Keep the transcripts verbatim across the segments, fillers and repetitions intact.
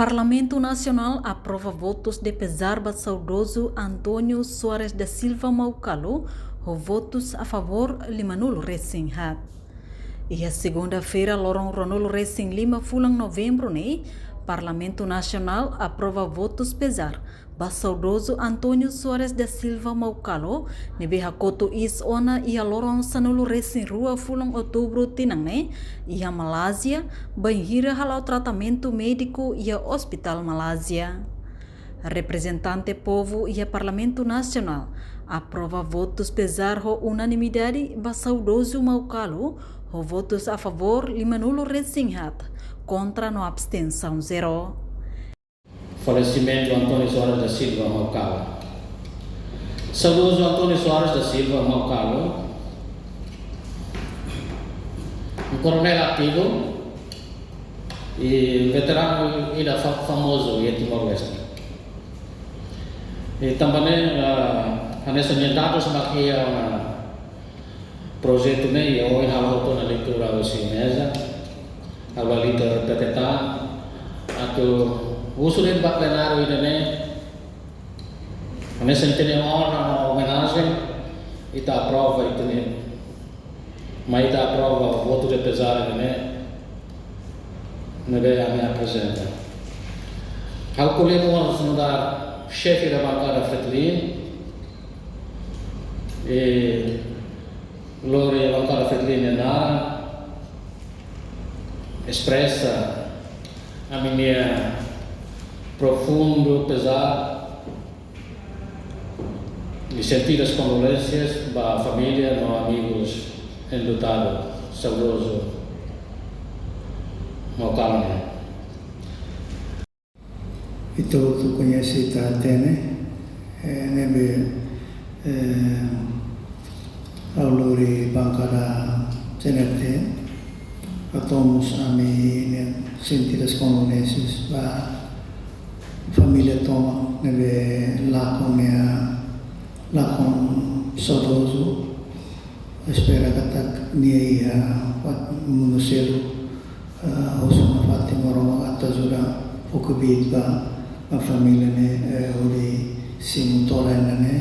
Parlamentu Nasionál aprova votus de pezár ba saudozu António Soares da Silva Maucalo, ho votus a favór lima-nulu resin haat. Iha segunda-feira, loron ruanulu resin lima fulan Novembru ne'e, Parlamentu Nasionál aprova votus pezár ba saudozu António Soares da Silva Maucalo, ne'ebé hakotu iis ona iha loron sanulu resin rua fulan Outubru tinan ne'e, iha Malázia, bainhira hala'o tratamentu médiku iha Ospitál Malázia. Reprezentante povu iha Parlamentu Nasionál aprova votus pezár ho unanimidade ba saudozu Maucalo, ho votus a favór lima-nulu resin haat, kontra no abstensaun zero. Falesimentu António Soares da Silva Maucalo. Saudozu António Soares da Silva Maucalo, um coronel ativo e veterano e da fa-, famoso em Timor-Leste. E também, ah, hanesan nia dadus mak iha ona projetu ne'e, e ohin ha'u halo ona leitura husi meza, ha'u lalika repete tan, atu husu de'it ba plenáriu ida-ne'e, hanesan ita-nia ona no omenajen, ita aprova ita-nia, mai ita aprova votu de pezár ne'e, ne'ebé ami aprezenta. Ha'u ko'alia mós nu'udar xefe da bankada Fretilin, e lori bankada Fretilin nia naran, espresa ami-nia profundu pezár e sentidas kondolénsias ba família no amigus enlutadu, saudozu Maucalo. Ita hotu koñese, ita hatene, eh, ne'ebé, eh, ha'u lori bankada C N R T, hato'o mós ami-nia sentidas kondolénsias ba família tomak ne'ebé lakon nia, lakon saudozu, espera katak nia iha fatin mundu seluk, eh, husu nafatin Maromak atu ajuda fó kbiit ba, ba família ne'e, eh, hodi simu todan ida-ne'e,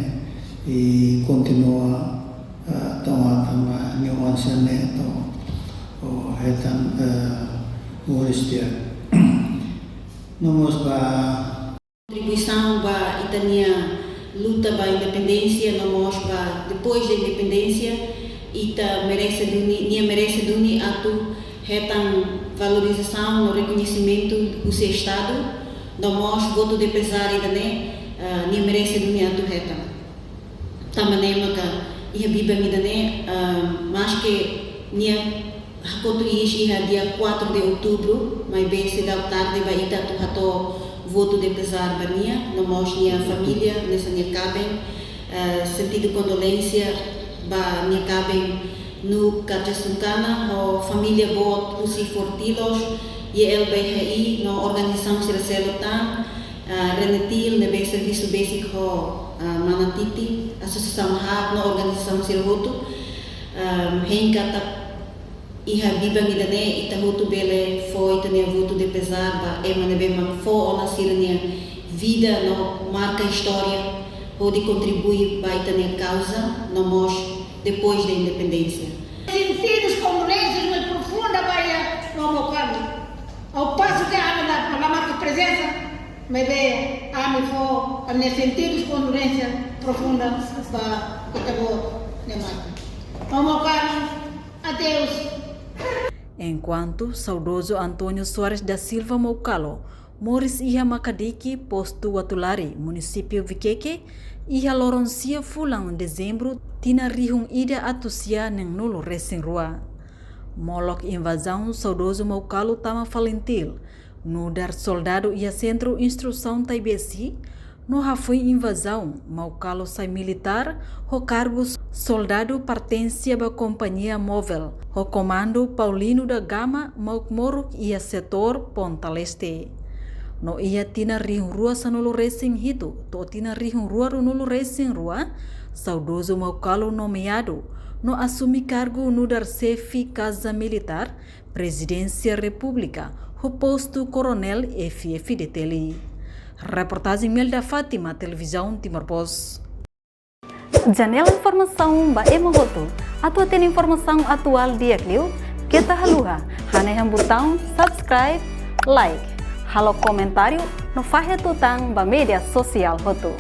i kontinua, eh, tau matan ba nia oan sira-ne'e to'o hetan, eh, moris di'ak. No mós ba kontribuisaun ba ita-nia luta ba independénsia, no mós ba depois de independénsia, ita merese duni, nia merese duni atu hetan valorizasaun no rekoñesimentu husi Estadu, no mós votu de pezár ida-ne'e, ah, nia merese duni atu hetan. Tanba ne'e maka iha biban ida-ne'e, ah, maske nia hakotu iis iha dia quatro de outubro, maibé seidauk tarde ba ita atu hato'o votu de pezár ba nia, no mós nia família, hanesan nia kaben, eh, sentidu kondolénsia ba nia kaben Nuka Jasukana, ho família boot husi Fortilos, Y L B H I, no organizasaun sira seluk tan, eh, Renetil, ne'ebé servisu besik ho, eh, Mana Titi, asosiasaun haat no organizasaun sira hotu, eh, hein katak iha biban ida-ne'e ita hotu bele fó ita-nia votu de pezár ba ema ne'ebé mak fó ona sira-nia vida no marka istória hodi kontribui ba ita-nia kauza no mós depois de independénsia. Sentidu kondolénsias mais profunda ba iha Maucalo. Ao passo que ami la, la marka prezensa, maibé ami fó ami-nia sentidu kondolénsia profunda ba ita-boot nia marka. Maucalo, adeus. Enkuantu saudozu António Soares da Silva Maucalo moris iha Makadiki, postu Uatulari, munisípiu Viqueque, iha loron sia fulan Dezembru, tinan rihun ida atus sia neenulu resin rua. Molok invazaun, saudozu Maucalo tama Falintil, nu'udar soldadu iha Sentru Instrusaun Taibesi, no hafoin invazaun, Maucalo sai militár, ho kargu soldadu pertense ba kompañia móvel, ho komandu Paulino da Gama, Mauk Moruk iha setór Ponta Leste. No iha tinan rihun rua sanulu resin hitu, to'o tinan rihun rua ruanulu resin rua, saudozu Maucalo nomeadu no asume kargu nu'udar xefe Kaza Militár, Prezidénsia Repúblika, ho postu Koronél F F Dili. Reportajen Imelda Fátima, Televizaun Timor Post. Janela informasaun ba ema hotu. Atu hatene informasaun atuál di'ak liu, keta haluha hanehan butaun subscribe, like, halo komentáriu no fahe tutan ba média sosiál hotu.